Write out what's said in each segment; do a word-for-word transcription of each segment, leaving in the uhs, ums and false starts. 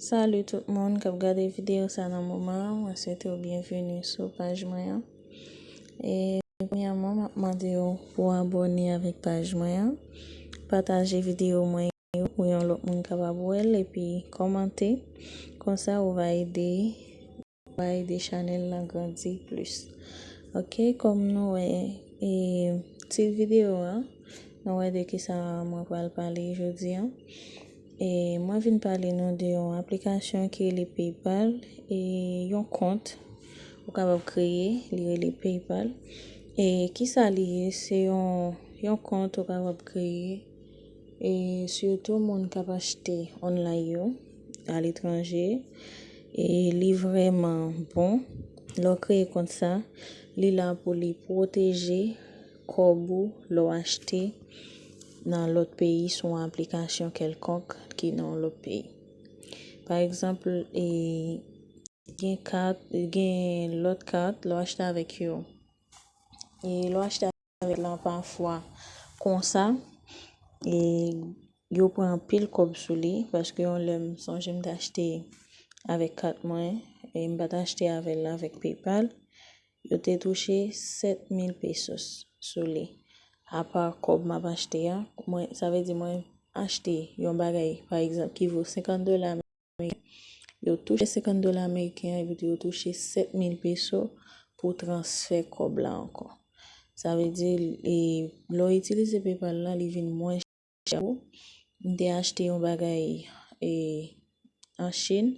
Salut tout moun k ap gade videyo sa nan moman an. Mwen swete w byenveni sou paj mwen an. E premyèman, m ap mande w pou w abòne avèk paj mwen an, pataje videyo mwen yo pou yon lòt moun kapab wè l, epi kòmante. Konsa, ou va ede, ou va ede chanèl lan grandi plis. Ok, kòm nou wè, e, tit videyo a, nou wè de kisa mwen pral pale jodi an. E mwen vin pale nou de yon aplikasyon ki rele PayPal, e yon kont ou kapab kreye, li rele PayPal. E kisa li ye? Se yon, yon kont ou kapab kreye, e sitou moun k ap achte online yo aletranje. E li vrèman bon. Lè w kreye kont sa, li la pou li pwoteje kòb ou lè w achte nan lòt peyi sou yon aplikasyon kèlkonk ki nan yon lòt peyi. Pa egzanp, e, gen kat, gen lòt kat, lè w achte avèk yo. E lè w achte avèk lan pafwa konsa, e yo pran anpil kòb sou li, paske yon lè m sonje m t achte avèk kat mwen, e m pa t achte avè l avèk PayPal, yo te touche sèt mil pesos sou li. Apa kòb m ap achte a, mwen, sa vle di mwen achte yon bagay, pa egzanp, ki vo senkant dola ameriken, yo touche senkant dola ameriken an, epi tou yo touche sèt mil peso pou transfè kòb la ankò. Sa vle di, e, lè w itilize PayPal la, li vin mwen chè pou ou. M te achte yon bagay, e, an Chin,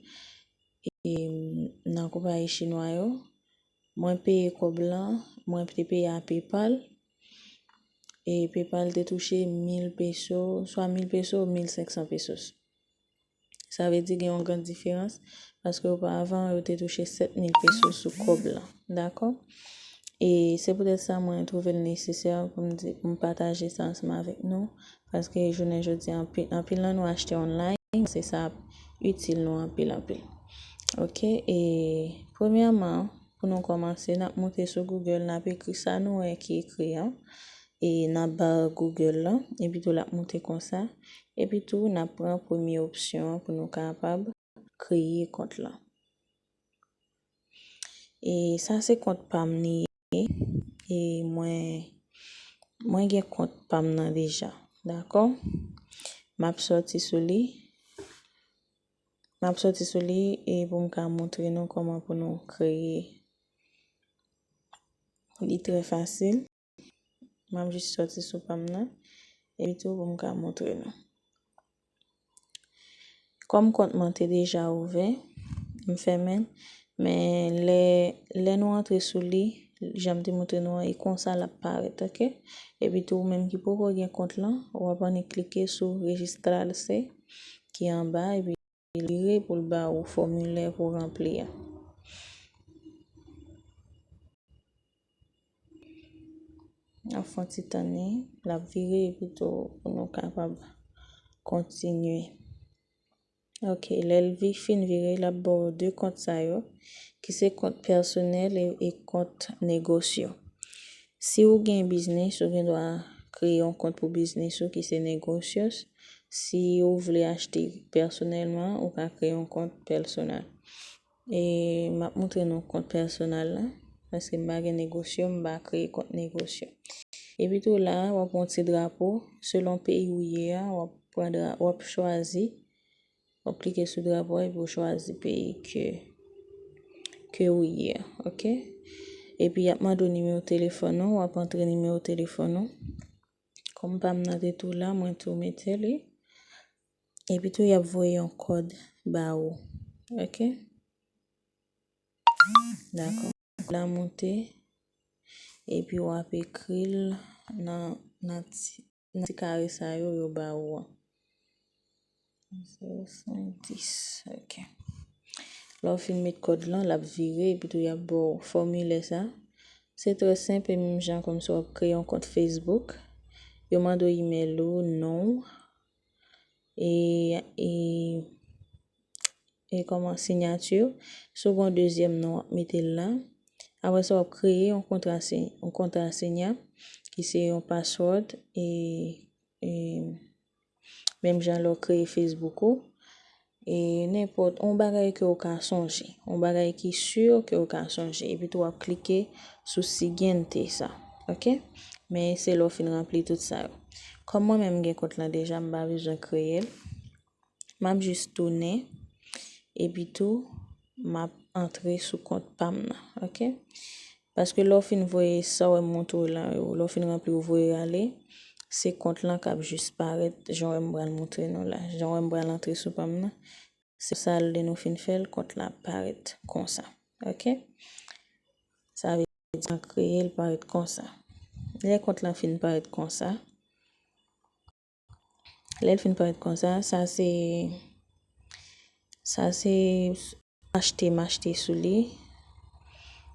e, nan konpayi chinwa yo. Mwen peye kòb lan, mwen te peye a PayPal. E PayPal te touche mil peso, swa mil peso, mil senk san pesos. Sa vle di gen yon gran diferans, paske oparavan, yo te touche sèt mil peso sou kòb lan. Dakò? E se poutèt sa mwen twouve l nesesè pou m di, pou m pataje sa ansanm avèk nou, paske jounen jodi a, anpil, anpil nan nou achte online, se sa ap itil nou anpil, anpil. Ok, e premyèman, pou nou kòmanse, n ap moute sou Google, n ap ekri sa nou wè ki ekri an, e nan ba Google lan, epi tou l ap moute konsa, epi tou n ap pran premye opsyon an pou nou kapab kreye kont lan. E sa se kont pa m li ye. E mwen, mwen gen kont pa m nan deja. Dakò? M ap sòti sou li. M ap sòti sou li e pou m ka montre nou kòman pou nou kreye. Li trè fasil. M ap jis sòti sou pa m nan. Epi tou pou m ka montre nou. Kòm kont mwen te deja ouvè, m fèmen l. Men lè, lè nou antre sou li, jan m te montre nou an, e konsa l ap parèt, ok? Epi tou, ou menm ki poko gen kont lan, w ap annik klike sou registrarse ki anba, epi li vire pou l ba ou fòmilè pou w ranpli a. N ap fè yon ti tann li, l ap vire epi tou pou nou kapab kontinye. Ok, lè l vi-, fin vire, l ap ba w de kont sa yo, ki se kont pèsonèl e, e kont negosyo. Si w gen biznis, ou gen dwa kreye yon kont pou biznis ou ki se negosyos. Si w vle achte pèsonèlman, ou ka kreye yon kont pèsonèl. E m ap montre nou kont pèsonèl la, paske m pa gen negosyo, m pa kreye kont negosyo. Epi tou la, w ap pran ti drapo, selon peyi ou ye a, w ap pran dra-, w ap chwazi, w ap klike sou drapo a epi w chwazi peyi ke, ke ou ye a, ok? Epi y ap mande w nimewo telefòn ou, w ap antre nimewo telefòn ou. Kòm pa m nan te tou la, mwen tou mete li. Epi tou, y ap voye yon kòd ba ou. Ok? Dakò. La moute. Epi w ap ekri l nan, nan ti, nan ti kare sa yo, yo ba ou an. Zewo senk dis, ok. Lè w fin met kòd lan, l ap vire, epi tou y ap ba w fòmilè sa. Se trè senp, e menm jan kòmsi w ap kreye yon kont Facebook. Yo mande w imèl ou, non w, e, e, e kòman siyati w. Si w gen yon dezyèm non, w ap mete l la. Apre sa, w ap kreye yon kontra si-, yon kontra sinya, ki se yon password, e, e, menm jan lè w kreye Facebook ou. e nenpòt yon bagay ke w ka sonje, yon bagay ki si ke w ka sonje, epi tou w ap klike sou siguiente sa, ok? Men se lè w fin ranpli tout sa yo. Kòm mwen menm m gen kont lan deja, m pa bezwen kreye l. M ap jis tounen, epi tou m ap antre sou kont pa m nan, ok? Paske lè w fin voye sa w wè m montre w la yo, lè w fin ranpli w voye ale, se kont lan k ap jis parèt, jan w wè m pral montre nou la. Jan w wè m pral antre sou pa m nan, se sa lè nou fin fè l, kont la ap parèt konsa. Ok? Sa vle di an kreyòl parèt konsa. Lè kont lan fin parèt konsa, lè l fin parèt konsa, sa se, sa se achte m achte sou li.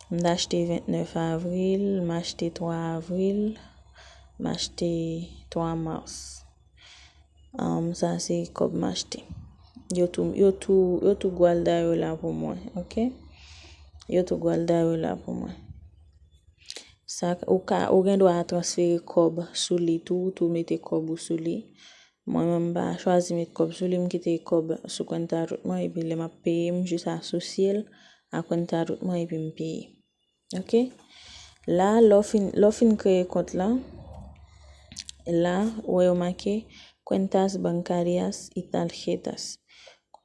M t achte vennèf avril, m achte twa avril, m achte twa mas. Um, sa se kòb m achte. Yo tou, yo tou, yo tou gwal da yo la pou mwen, ok? Yo tou gwal da yo la pou mwen. Sa, ou ka, ou gen dwa a transfere kòb sou li tou, ou tou mete kòb ou sou li. Mwen menm, m pa chwazi met kòb sou li, m kite kòb sou kwenta root mwen, epi lè m ap peye, m jis asosye l a kwenta root mwen, epi m peye. Ok? La, lè w fin, lè w fin kreye kont lan, la, ou wè yo make cuentas bancarias y tarjetas.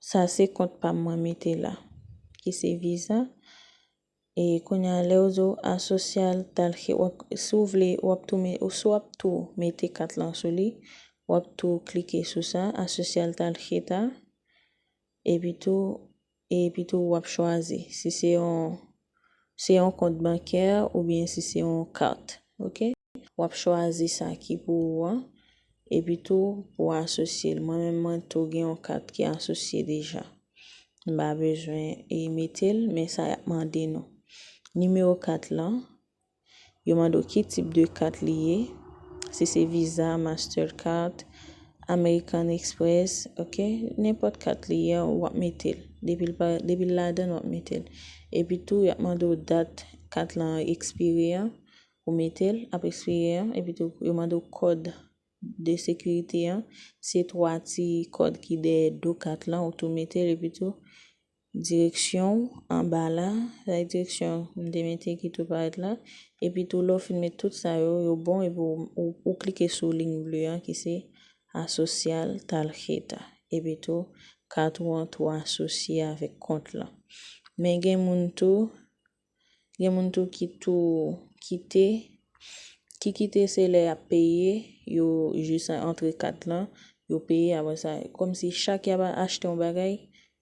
Sa se kont pa m mwen mete la, ki se Visa. E kounye a, lè yo di w asociar tarjeta, w ap, si w vle, w ap tou, si w ap tou mete kat lan sou li, w ap tou klike sou sa, asociar tarjeta, epi tou, epi tou w ap chwazi si se yon, se yon kont bankè oubyen si se yon kat, ok? W ap chwazi sa ki pou ou an, epi tou pou w asosye l. Mwen menm, mwen tou gen yon kat ki asosye deja. M pa bezwen e mete l, men sa y ap mande nou. Nimewo kat lan, yo mande w ki tip de kat li ye, si se Visa, Mastercard, American Express, ok? Nenpòt kat li ye, w ap mete l. Depi l pa, depi l ladan, w ap mete l. Epi tou, y ap mande w dat kat lan ekspire an, ou mete l, ap ekspire an, epi tou, yo mande w kòd de sekirite an, se twa ti kòd ki dèyè do kat lan, ou tou mete l, epi tou, direksyon w anba la, sa e direksyon m te mete ki tou parèt la, epi tou, lè w fin met tout sa yo, yo bon, epi w, ou, ou klike sou liy ble an ki se asociar tarjeta, epi tou, kat ou an tou asosye avèk kont lan. Men gen moun tou, Gen moun tou ki tou kite, ki kite se lè y ap peye, yo jis antre kat lan, yo peye, apre sa, kòmsi chak y ap achte yon bagay,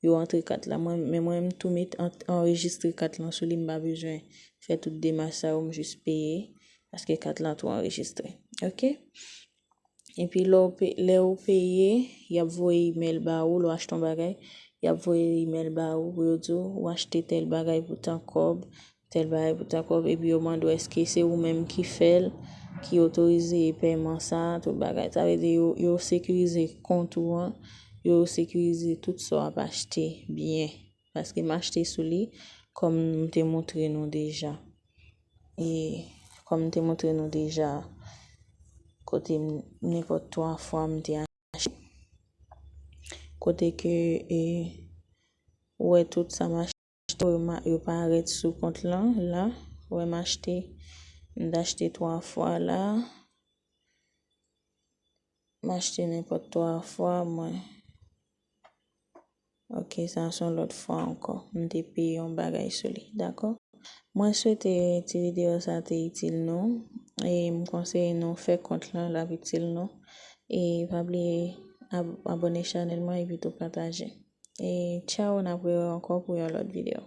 yo antre kat lan. Mwen, men mwen, m tou met an-, anrejistre kat lan sou li, m pa bezwen fè tout demach sa yo, m jis peye, paske kat lan tou anrejistre. Ok? Epi lè w pe-, lè w peye, y ap voye imèl ba ou, lè w achte yon bagay, y ap voye imèl ba ou pou yo di w, ou achte tèl bagay pou tan kòb, tèl bagay pou tan kòb, epi yo mande w èske se ou menm ki fè l, ki otorize pèman sa, tout bagay. Sa vle di yo, yo sekirize kont ou an, yo sekirize tout sa w ap achte byen. Paske m achte sou li, kòm m te montre nou deja. E kòm m te montre nou deja, kote m, nenpòt twa fwa m te achte. Kote ke, e, ou wè tout sa m achte, yo ma-, yo parèt sou kont lan, la. Ou wè m achte, m t achte twa fwa la. M achte nenpòt twa fwa, mwen. Ok, sa se yon lòt fwa ankò. M te peye yon bagay sou li, dakò? Mwen swete ti videyo sa te itil nou. E m konseye nou fè kont lan, l ap itil nou. E pa bliye ab-, abòne chanèl mwen epi tou pataje. E tchaw, n ap rewè ankò pou yon lòt videyo.